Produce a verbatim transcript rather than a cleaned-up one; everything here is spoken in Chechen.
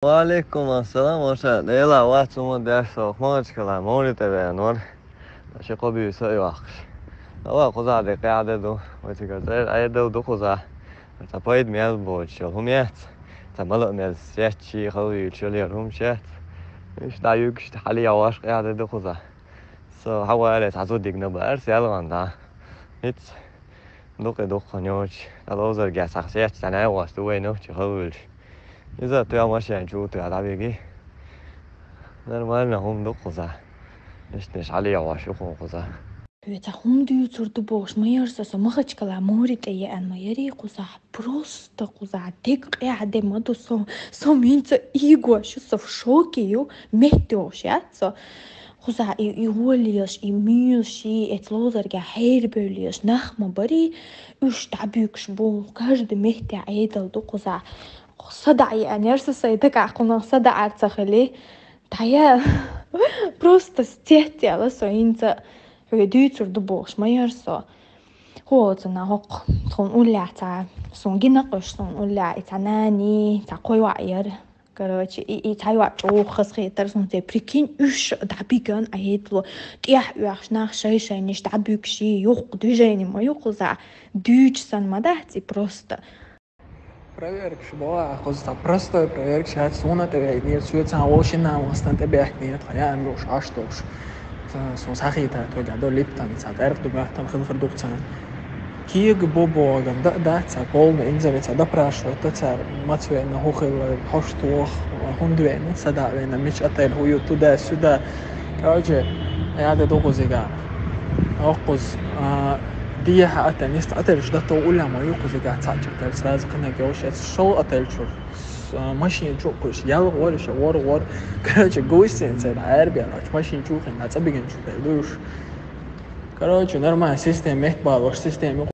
Ва алейкум ассалам, ваша. Дела вац ума дерсо, Махачкала, Мори ТВ нор. Ши кобю со и вахш. Ава куза де къяде ду, вати газер, ай дел ду куза. Та пайд мел боч, шо хумет. Та мала мел сетчи, халви чоли хумчет. Иш да юг, иш да хали яваш къяде ду куза. Со хавале та зу дигна бар, сялганда. Ит. Дукъи дукъа нёч. Та лозар гясах сетч, та най вас ду вай нёч халвилш. Иза тя машин чу тя да биги. Нормально хум ду куза. Иш ниш хали яваш хум куза. Веца хум дюцур ду бош, майор со, со Махачкала Мори ТВ ан майори куза. Просто куза. Дег къяде ма ду со. Со минца иго, шо со в шоке ю. Меттёш, я? Со куза и, и волиш, и милш, и эт лозарга хейр бёлиш. Нахма бари, уш да бюкш бу. Каждый метте айдал ду куза. Сада и анерса сайда какуна сада арцахали. Тая просто стетяла со инца. Ху дюцур ду бош, майор со. Ху цана хок. Сун улля ца. Сун гина къош сун улля. И цанани, ца койва яр. Короче, и, и цайва чухас хетар сун те. Прикинь, уш да биган айдло. Тя уяхш нах шай шай ниш да бюкши. Юх движение ма юх за. Дюч сан ма да ци просто. Проверкаш бала, куза, простой проверкаш, хат суна тӀе вегнер, цо цан вошина вастан тӀе бехнер, тха ян луш, аш туш. Сун сахита, то да, до липтан, ца дерх дугатан, хил хир дух цан. Киег бобоган, да, да, ца полно, инзами ца допрашивать, то ца мацвена, хухил, хоштух, хундвена, садавена, мич отель, хую туда-сюда. Короче, я да дугу зига. Оккуз, а, дия ха отель, нист отель, жда то уляма, юкузига, цача отель, сразу кына геошец, шел отель чур. С-, а, машин чур, куш, ял вор, ещё вор, вор. Короче, гусеница, да, эрбер, машин чухин, на цабиген чухин, душ. Короче, нормально, система, мехт балош, система,